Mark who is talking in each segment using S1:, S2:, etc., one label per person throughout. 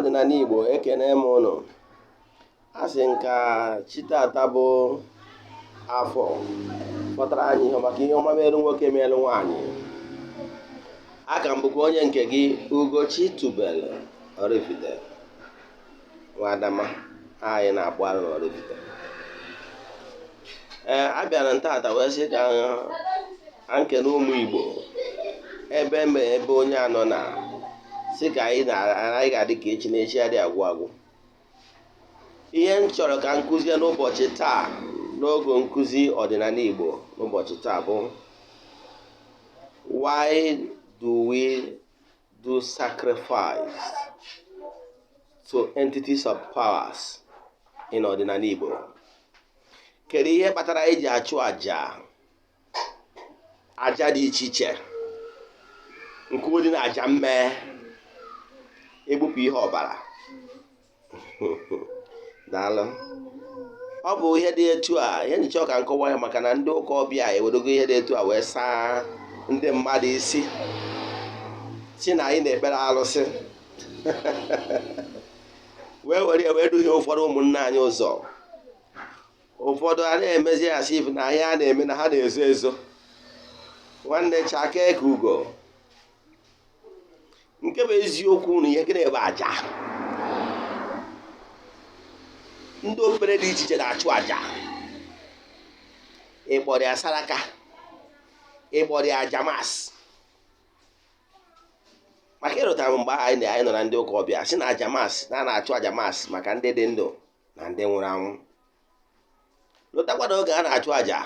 S1: Ọdịnala Igbo, ekene m ụnụ. A sị nka chi tata bụ Afọ pụtara anyị ihe maka ihe ọma merụ nwoke merụ nwaanyị. Aka m bụkwa onye nke gị, Ugochi Tubelu Oraifite, Nwadama anyị na-akpụ arụ n'Oraifite. Ee, a bịara ntata wee sị ka a nkene ụmụ Igbo ebe eme ebe onye anọ na sị ka anyị anyị ga-adị ka echi na echi adị agwụ agwụ. Ihe m chọrọ ka m kụzie n'ụbọchị taa n'oge nkụzi ọdịnala Igbo n'ụbọchị taa bụ: why do we do sacrifice to entities of powers in ọdịnala Igbo? Kedu ihe kpatara anyị ji achụ àjà, àjà dị iche iche, nke ụdị na àjà mmee, egbupụ ihe ọbara? Daalụ. Ọ bụ ihe dị etu a ihe nchicha ka nkọwa ya, maka na ndị ụka ọbịa ewerego ihe dị etu a wee saa ndị mmadụ isi, si na anyị na-ekpere alụsị, wee were ya wee duhie ụfọdụ ụmụnne anyị ụzọ. Ụfọdụ a na-emezi asị if na ihe a na-eme na ha na-ezo ezo. Nwanne, chakee ka ugo. Nke bụ eziokwu na ihe gịnị bụ àjà? Ndị okpukpere dị iche iche na-achụ àjà. Ịkpọrọ ya saraka, ịkpọrọ ya aja mass, maka ịrụtara m mgbe anyị anyị nọ na ndị ụka ọbịa si na aja mass, na a na-achụ aja mass maka ndị dị ndụ na ndị nwụrụ anwụ. Lụtakwa na oge a na-achụ àjà,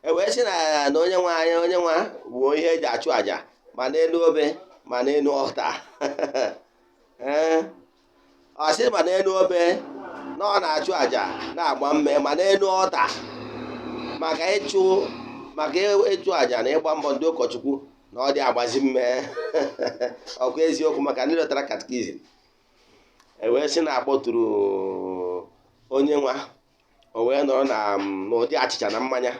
S1: e wee sị na onye nwe anyị, onye nwa bụ ihe eji achụ àjà ma n'elu obe ma n'elu ọta. Ee, ọ sị ma n'elu obe na ọ na-achụ àjà na-agba mme, ma n'elu ọta maka ịchụ àjà na ịgba mbọ ndị ụkọchukwu na ọ dị agbazi mme. Ọkwa eziokwu, maka ndị lọtara catechism, e wee sị na akpọtụrụ onye nwa, o wee nọrọ na n'ụdị achịcha na mmanya,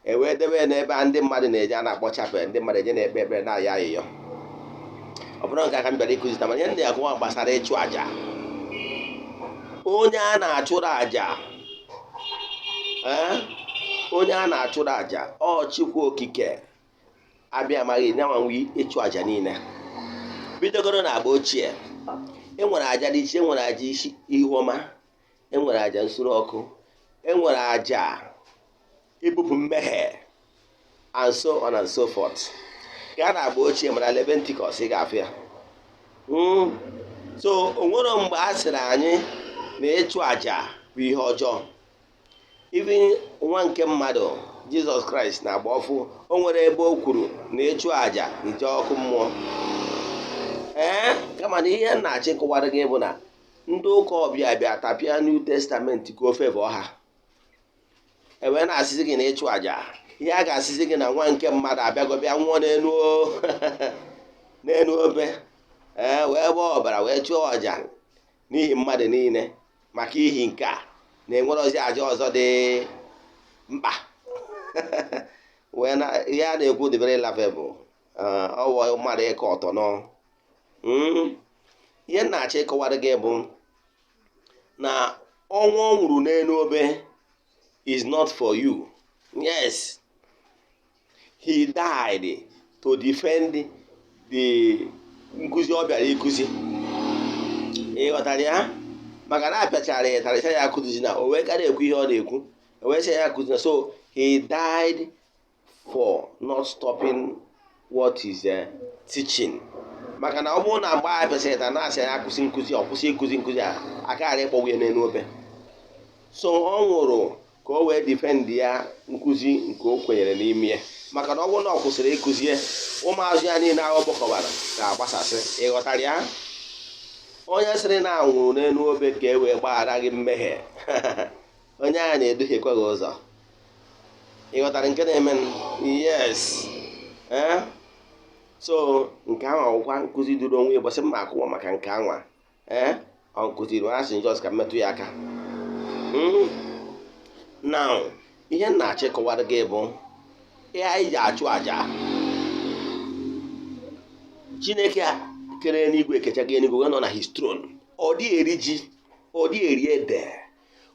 S1: e wee debe ya n'ebe a ndị mmadụ na-eje, a na-akpọ chapel, ndị mmadụ eje na-ekpe ekpere, na-ayọ ayịyọ. Ọ bụrụ nke aka m bịara ịkụzi taa, mana ihe ndị akụwa gbasara ịchụ àjà, onye a na-achụrụ àjà, ee, onye a na-achụrụ àjà, ọ Chukwu Okike abịa amaghị nyanwa nwe ịchụ àjà niile. Bidogoro na agba ochie, enwere àjà dị iche. Enwere àjà isi ihu ọma, enwere àjà nsure ọkụ, enwere àjà ibupụ mmehie, and so on and so forth. Gaa na agba ochie, mara Leviticus, ị ga-afụ ya. So o nwere mgbe a sịrị anyị na ịchụ àjà bụ ihe ọjọọ. Even nwa nke mmadụ, Jizọs Kraịst, na-agba ọfụ, o nwere ebe o kwuru na ịchụ àjà ije ọkụ mmụọ? Ee, kama na ihe m na-achọ ịkọwara gị bụ na ndị ụka ọbịa bịa tapịa New Testament ka ofe bụ ọha, e wee na-asịzi gị na ịchụ àjà, ihe a ga-asịzi gị na nwa nke mmadụ abịago bịa nwụọ n'elu obe, ee, wee gbaa ọbara, wee chụọ àjà n'ihi mmadụ niile. Maka ihi nke a na-enwerozi àjà ọzọ dị mkpa. Wee na ihe a na-ekwu dị very laughable. Ọwụ mmadụ ịkọ ọtọ nọ. Ihe m na-achọ ịkọwara gị bụ na ọnwụ ọ nwụrụ n'elu obe is not for you. Yes, he died to defend the nkụzi ọ bịara ịkụzi. Ị ghọtara ya? Maka na apịachara ya tarịcha ya, akụzizi na o wee karịa ekwu ihe ọ na-ekwu, o wee sị ya akụzi na. So he died for not stopping what is teaching, maka na ọ bụrụ na mgbe a pịasịrị ta na-asị ya akwụsị nkụzi, ọ kwụsị ịkụzi nkụzi a, akaghara ịkpọgbu ya n'elu obe. So ọ nwụrụ ka o wee defend ya nkụzi nke o kwenyere n'ime ya, maka na ọ bụrụ na ọ kwụsịrị ịkụzie, ụmụazụ ya niile ahụ gbakọbara ga-agbasasị. Ị ghọtara ya? Onye sịrị na anwụrụ n'elu obe ka e wee gbaghara gị mmehie, onye ahụ na-eduhiekwa gị ụzọ. Ị ghọtara nke na-eme? Yes, ee. So nke ahụ ọgwụkwa nkụzi duru onwe ụbọchị mma akụwa maka nke anwa. Ee, ọ nkụziri asị njọs ka m metụ ya aka. Now, ihe m na-achọ ịkọwara gị bụ ihe anyị ji achụ àjà. Chineke a kere eluigwe, ekechago eluigwe, wee nọ na his throne. Ọ dịghị eri ji, ọ dịghị eri ede.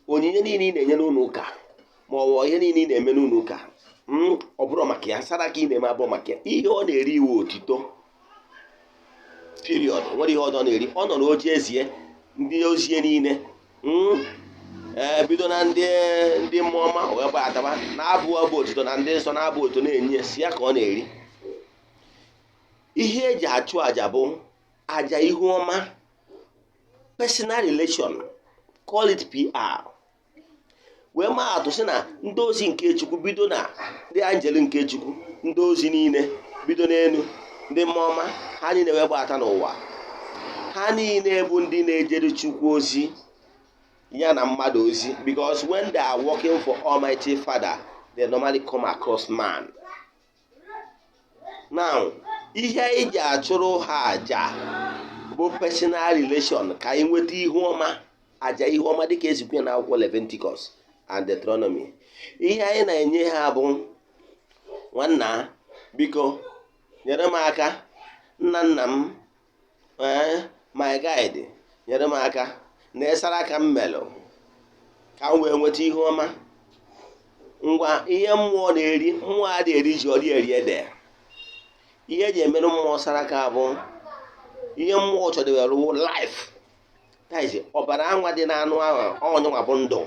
S1: Onyinye niile ị na-enye n'ụlọ ụka, ma ọ bụ ihe niile ị na-eme n'ụlọ ụka, ọ bụrụ maka ya, sara ka ị na-eme abụọ maka ya. Ihe ọ na-eri iwe otito, period. Nwere ihe ọzọ ọ na-eri? Ọ nọ n'oche ezie ndị ozie niile, ee, bido na ndị mmụọ ọma wee gbataba na-abụ abụ otito, na ndị nsọ na-abụ otito na-enye si ya ka ọ na-eri. Ihe eji achụ àjà bụ àjà ihu ọma, personal relation, call it PR. Wee maa atụ sị na ndị ozi nke Chukwu, bido na ndị anjelu nke Chukwu, ndị ozi niile, bido n'elu ndị mmụọ ọma, ha niile wee gbata n'ụwa. Ha niile bụ ndị na-ejere Chukwu ozi, ya na mmadụ ozi, because when they are working for Almighty Father, they normally come across man. Now, ihe anyị ji achụrụ ha àjà bụ personal relation, ka anyị nweta ihu ọma, àjà ihu ọma, dịka esikwe na akwụkwọ Leviticus and Deuteronomy. Ihe anyị na-enye ha bụ, nwanna, biko nyere m aka, nna nna m, ee, my guide, nyere m aka na ịsara aka m melụ ka m wee nweta ihu ọma. Ngwa, ihe mmụọ na-eri, mmụọ adịghị eri ji, ọ dị eri ede. Ihe eji emerụ mmụọ saraka bụ ihe mmụọ chọdebere wụ life, that is, ọbara anwa dị n'anụ ahụ. Ọnyanwa bụ ndụ.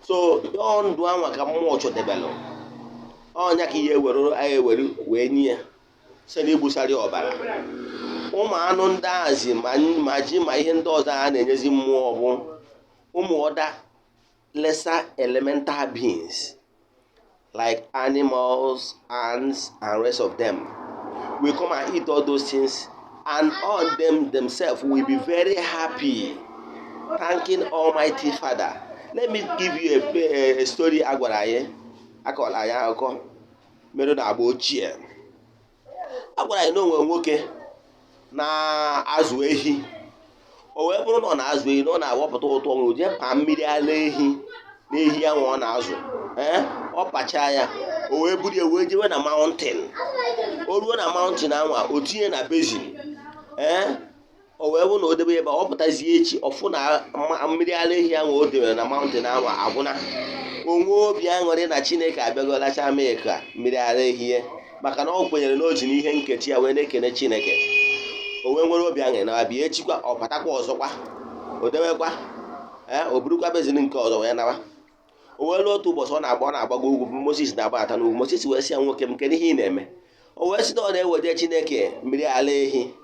S1: So ọ ndụ anwa ka mmụọ chọdebelụ. Ọnya ka ihe ewere anyị ewere wee nye ya site n'igbusarị ọbara ụmụ anụ ndị ahazi, ma ji, ma ihe ndị ọzọ a na-enyezi mmụọ bụ ụmụ other lesser elemental beings like animals, ants and rest of them will come and eat all those things, and all them themselves will be very happy, thanking Almighty Father. Let me give you a story. A gwara anyị, akọrọ anyị akụkọ mere na agba ochie. A gwara anyị na onwe nwoke na-azụ ehi. O wee bụrụ na ọ na-azụ ehi, na ọ na-awọpụta ụtọ ọṅụrụ, jee paa mmiri ara ehi n'ehi ahụ ọ na-azụ. Ee, ọ pachaa ya, o wee buru ya wee jewe na mountain. O ruo na mountain anwa, o tinye na basin. Ee, o wee bụ na o debe ebe a, ọ pụtazie echi, ọfụ na mmiri ara ehi ahụ o debere na mountain ahụ agwụna. Onwe obi aṅụrị na Chineke abịago lacha milk, mmiri ara ehi ya, maka na ọ kwenyere na o ji n'ihe nkechi ya wee na-ekene Chineke. O wee nwere obi aṅụrị na abịa. Echikwa, ọ batakwa ọzọkwa, o dewekwa. Ee, o burukwa basin nke ọzọ wee nawa. O wee ruo otu ụbọchị, ọ na-agba, ọ na-agbago ugwu. Moses na-agbata n'ugwu. Moses wee sị ya, "Nwoke m, kedu ihe ị na-eme?" O wee sị na ọ na-eweje Chineke mmiri ara ehi.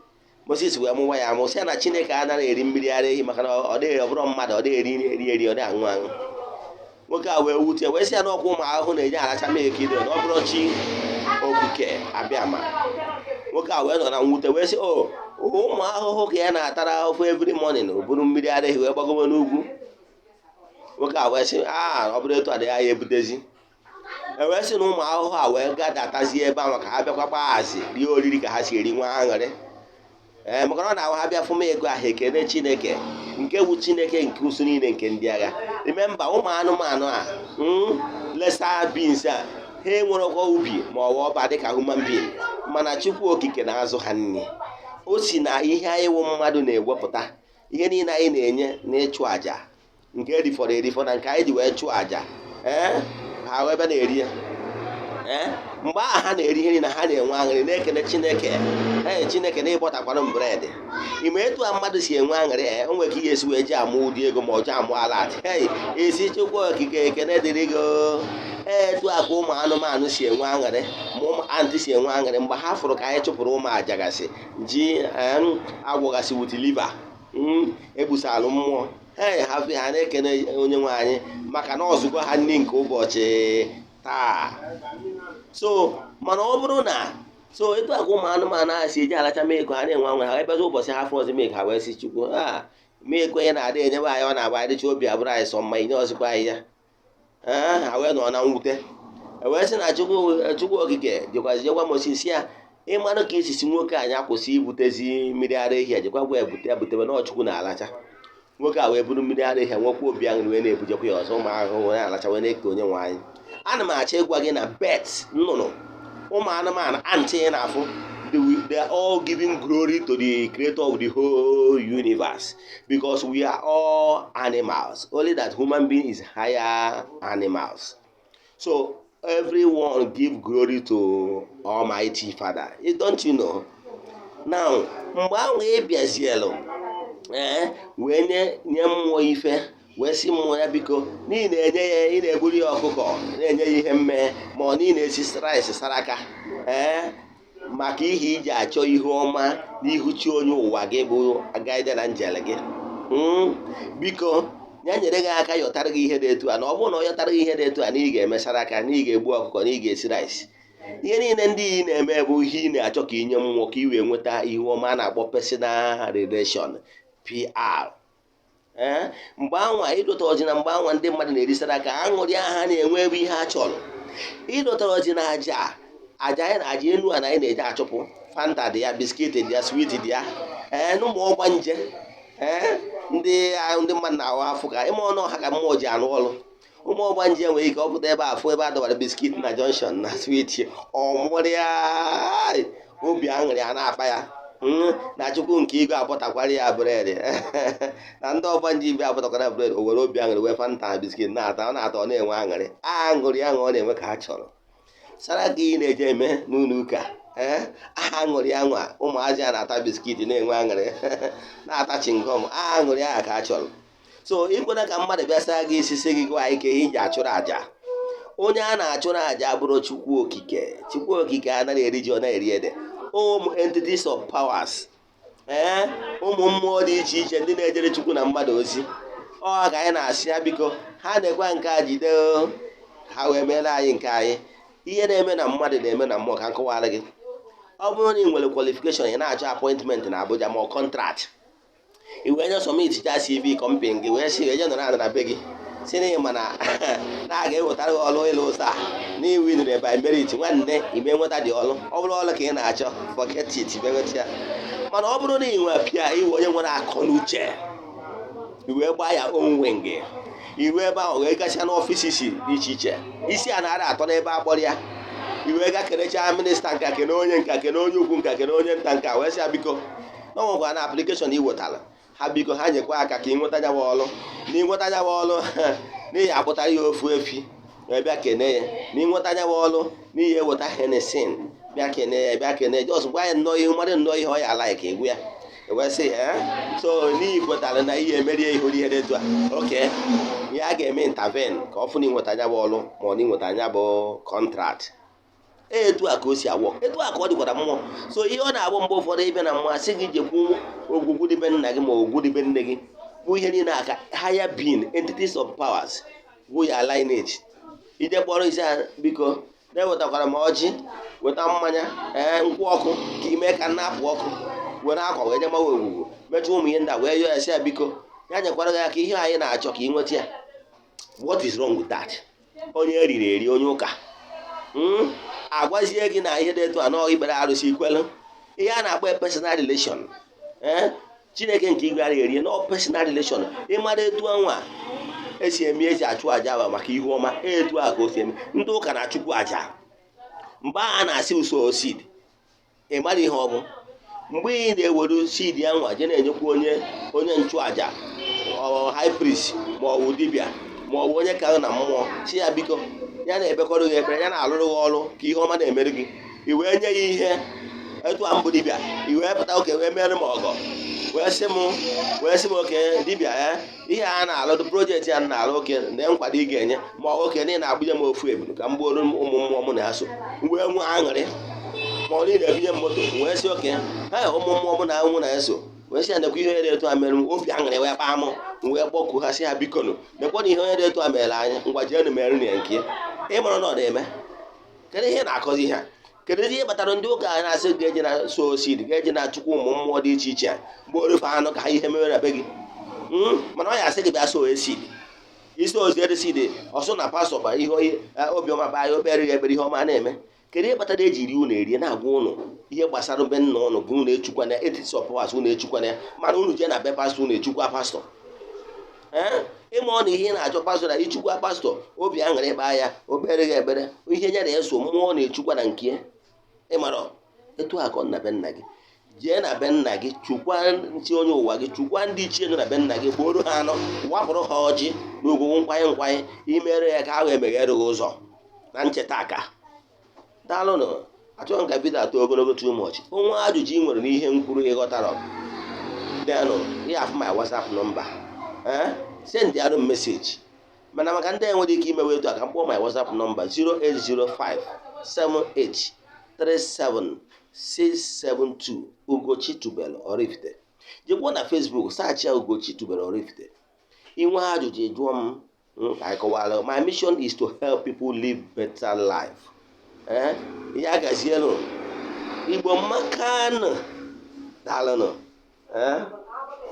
S1: Moses wee mụwa ya amụ, sị ya na Chineke anaghị eri mmiri ara ehi, maka na ọ dịghị, ọ bụrụ mmadụ, ọ dịghị eri eri eri, ọ dịghị aṅụ aṅụ. Nwoke a wee wute, wee sị ya na ọkwa ụmụ ahụhụ na-eji aracha milk ido, na ọ bụrụ chi okike abịa ma. Nwoke a wee nọ na mwute, wee sị o ụmụ ahụhụ ka ya na-atara ahụhụ every morning, o buru mmiri ara ehi wee gbagowe n'ugwu. Nwoke a wee sị a, ọ bụrụ etu a dị ya, ebutezi. E wee sị na ụmụ ahụhụ a wee gadatazie ebe ahụ ka ha bịakwa gbaa azị, rie oriri ka ha si eri, nwa aṅụrị. Ee, maka na ọ na-ahụ ha bịa fụma ego ahụ, ekene Chineke nke bụ Chineke nke usu niile nke ndị agha. Remember, ụmụ anụmanụ a, lesser beings a, ha enwerekwa ubi ma ọ bụ ọba dịka human being, mana Chukwu Okike na-azụ ha nri. O si na ihe anyị wụ mmadụ na-ewepụta, ihe niile anyị na-enye n'ịchụ àjà, nke erifọrọ erifọ na nke anyị ji wee chụọ àjà, ee, ha wee bịa na-eri ya. Ee, mgbe ahụ ha na-eri ihe niile, ha na-enwe aṅụrị, na-ekele Chineke. Ee, Chineke na ịbọtakwara m bread. Ime etu a mmadụ si enwe aṅụrị, ee, o nwere ka ihe esi wee ji amụ ụdị ego ma ọ ji amụ alat. Hei, esi Chukwu Okike, ekene dịrị gị. Ee, etu a ka ụmụ anụmanụ si enwe aṅụrị, ma ụmụ ant si enwe aṅụrị mgbe ha fụrụ ka anyị chụpụrụ ụmụ ajagasị ji agwọgasị with liver egbusalụ mmụọ. Ee, ha ha na-ekene onye nwe anyị maka na ọzụgo ha nri nke ụbọchị taa. So mana ọ bụrụ na so etu a ka ụmụ anụmanụ ahụ si eji alacha milk, ha na-enwe anwe ha ebezi ụbọchị ha fụrọzi milk, ha wee sị Chukwu a milk onye na-adị enyebe anyị, ọ na-agba adịcha obi abụrụ anyị sọ mma, inye ọzịkwa anyị ya. Ee, ha wee nọ na mwute. E wee sị na Chukwu Okike jekwazi jekwa Moses ya, ịmarụ ka esisi nwoke anyị akwụsị ibutezi mmiri ara ehi a, jekwa gwa ebute ya butebe na Chukwu na-alacha. Nwoke a wee buru mmiri ara ehi, nwekwa obi aṅụrị, wee na-ebujekwa ya ọzọ. Ụmụ ahụhụ wee na-alacha, wee na-eke onye nwe anyị. Ana m achọ ịgwa gị na birds, nnụnụ, ụmụ anụmanụ, ant ị na-afụ They are all giving glory to the creator of the whole universe, because we are all animals, only that human being is higher animals. So everyone give glory to Almighty Father. Don't you know now? Mgbe ahụ ị bịazielu, ee, wee nye mmụọ ife, wee sị mmụọ ya biko, n'ihi na-enye ya, ị na-egburu ya ọkụkọ, na-enye ya ihe mmee, ma ọ na ị na-esi rice saraka, ee, maka ihe iji achọ ihu ọma n'ihu chi onye ụwa gị bụ guardian angel gị. Biko ya nyere gị aka yọtara gị ihe dị etu a, na ọ bụrụ na ọ yọtara gị ihe dị etu a, na ị ga-emesara aka, na ị ga-egbu ọkụkọ, na ị ga-esi rice. Ihe niile ndị ị na-eme bụ ihe ị na-achọ ka inye mmụọ ka ị wee nweta ihu ọma a na-akpọ personal relation, PR. Ee, mgbe anwa ịdọta ọjị, na mgbe anwa ndị mmadụ na-erisara aka, aṅụrị ha na-enwe bụ ihe ha chọrọ. Ịdọtara ọjị na aja aja anyị na aja enu a na anyị na-eje achụpụ, Fanta dị ya, biscuit dị ya, sweet dị ya. Ee, na ụmụ ọgba nje, ee, ndị mmadụ na-ahụ afụ ka ịma ọnụ ha ka mmụọ ji arụ ọrụ. Ụmụ ọgbanje nwere ike ọ pụta ebe a, fụ ebe a dọbara biscuit na junction na sweet, ọmụrịa obi aṅụrị a na-akpa ya na Chukwu nke igwe apụtakwara ya bread, na ndị ọgbanje ibe apụtakwara bread. O were obi aṅụrị wee Fanta na biscuit na-ata, ọ na-ata, ọ na-enwe aṅụrị. Aṅụrị ahụ ọ na-enwe ka ha chọrọ sara ka ị na-eje eme n'ụlọ ụka. Ee, aha aṅụrị anwa ụmụazị a na-ata biscuit, na-enwe aṅụrị, na-ata chewing gum, aṅụrị ahụ ka a chọrọ. So ikwena ka mmadụ bịa saa gị isi, sị gị gwa anyị ka ihe iji achụrụ àjà. Onye a na-achụrụ àjà abụrụ Chukwu Okike. Chukwu Okike anaghị eri ji, ọ na-eri ede. Ụmụ entities of powers, ee, ụmụ mmụọ dị iche iche ndị na-ejere Chukwu na mmadụ ozi, ọ ka anyị na-asị ya biko ha na-ekwe nke a jide ha wee meere anyị nke anyị. Ihe na-eme na mmadụ na-eme na mmụọ. Ka m kọwara gị, ọ bụrụ na ị nwere qualification, ị na-achọ appointment na Abuja ma ọ contract, i wee nye submit cha CV company gị, wee sị eje nọrọ ana na be gị, si na ịma na na a ga-ewetara gị ọrụ ịlụ ụzọ a na iwinere by merit. Nwanne, ime nweta dị ọrụ, ọ bụrụ ọrụ ka ị na-achọ, forget it, ime nweta ya. Mana ọ bụrụ na ị nwe pịa iwe onye nwere akọ na uche, i wee gbaa ya onwe gị iwe ebe ahụ, wee gasịa n'office dị iche iche, isi a na-ara atọ n'ebe akpọrọ ya, i wee ga kelechaa minister nka, kene onye nka, kene onye ukwu nka, kene onye nta nka, wee sị ya biko na ọ nwekwa na application ị wetara ha, biko ha nyekwa aka ka ị nweta ya bụ ọrụ, na ịnweta ya bụ ọrụ n'ihi akpụtara ya ofu efi wee bịa kene ya, na ịnweta ya bụ ọrụ n'ihi eweta Hennessy bịa kene ya, bịa kene ya, just gwa ya nnọọ ihe mmadụ, nnọọ ihe ọ ya like egwu ya, wee sị ee, so n'ihi kwetara na ihe emerie ihe ihe dị etu a, oke ya ga-eme intervene ka ọ fụ na ịnweta anya bụ ọrụ ma ọ na ịnweta anya bụ contract. Etu a ka o si awọ, etu a ka ọ dịkwara mmụọ. So ihe ọ na-abụ, mgbe ụfọdụ ịbịa na mmụọ, asị gị jekwu ogwugwu dịbe nna gị ma ogwu dịbe nne gị, bụ ihe niile aka higher being, entities of powers, bụ ya lineage. Ije kpọrọ isi ha, biko na-ewetakwara m ọjị, weta mmanya, ee, nkwụ ọkụ ka ime ka nnapụ ọkụ, were akwa wee je mawa ogwugwu, mechaa ụmụ ihe ndị a, wee yọọ ya, sị ya biko ya nyekwara gị aka ihe anyị na-achọ ka ị nweta ya. What is wrong with that? Onye eriri eri, onye ụka agwazie gị na ihe dị etu a nọọ ikpere arụsị, ikwelu ihe a na-akpọ personal relation. Ee, Chineke nke igwe ara erie nọ personal relation. Ịmara etu anwa esi eme, esi achụ àjà ahụ maka ihu ọma, etu a ka o si eme. Ndị ụka na-achụkwu àjà mgbe a na-asị uso seed, ị mara ihe ọ bụ mgbe ị na-ewere seed ya nwa je na-enyekwa onye nchụàjà, ọ high priest ma ọ bụ dibịa ma ọ bụ onye ka na mmụọ, si ya biko ya na-ekpekọrọ gị ekpere, ya na-alụrụ gị ọrụ ka ihe ọma na-emere gị, i wee nye ya ihe etu a mbụ dibịa, i wee pụta oke wee mere m ọgọ, wee sị m oke dibịa ya, ihe a na-alụ, project ya na-alụ, oke na nkwado ị ga-enye ma ọ oke na ị na-agbunye m ofu ebulu ka m gbuoro ụmụ mmụọ m na-aso, wee nwee aṅụrị, ma ọ niile ebinye m moto, wee sị oke ha ụmụ mmụọ m na nwụ na-eso, wee sị ya nekwa ihe dị etu a mere m, obi aṅụrị wee kpaa m, wee kpọkuo ha, sị ha bikonu nekwa na ihe onye dị etu a mere anyị, ngwa jeenụ mere na ya nke ya. Ị mara na ọ na-eme. Kedu ihe na-akọzi ihe a? Kedu ihe kpatara ndị ụka na-asị ga-eje na sow seed, ga-eje na chukwu ụmụ mmụọ dị iche iche gbuoro fe anụ ka ha ihe mere na be gị? Mana ọ ya asị gị bịa sow seed, isi oziere seed ọsọ na pastor ba ihe obiọma kpaa ya, okpere ya ekpere, ihe ọma na-eme. Kedu ihe kpatara eji ri unu erie na-agwa ụnụ ihe gbasara be nna ụnụ bụ unu echukwana entities of powers, unu echukwana ya, mana unu jee na be pastor, unu echukwa pastor? Ee, ịma ọ na ihe ị na-achọ pastor na ichukwa pastor, obi aṅụrị kpaa ya, okpere gị ekpere, ihe ya na-eso mmụọ na-echukwa na nke ya. Ịmara Etu a ka ọ na be nna gị. Jee na be nna gị, chukwa nchi onye ụwa gị, chukwa ndị ichie nọ na be nna gị, gbuoro ha anụ, wapụrụ ha ọjị na ugwu nkwanye nkwanye imere ya ka ahụ emeghere gị ụzọ na ncheta aka. Daalụnụ. Achọghị m ka video atọ ogologo too much. Onwe ajụjụ ị nwere n'ihe m kwuru ịghọtara, denụ ihe afụ my WhatsApp number, ee, send arụ m message. Mana maka ndị enwere ike imewe etu a, ka m kpọọ my WhatsApp number: 0805 78 37 672, Ugochi Tubelu Oraifite. Jekwuo na Facebook, search ya Ugochi Tubelu Oraifite. Inwe ajụjụ, jụọ m, ka anyị kọwara. My mission is to help people live better life. Ee, ya gazienụ. Igbo mmakanụ, daalụnụ. Ee.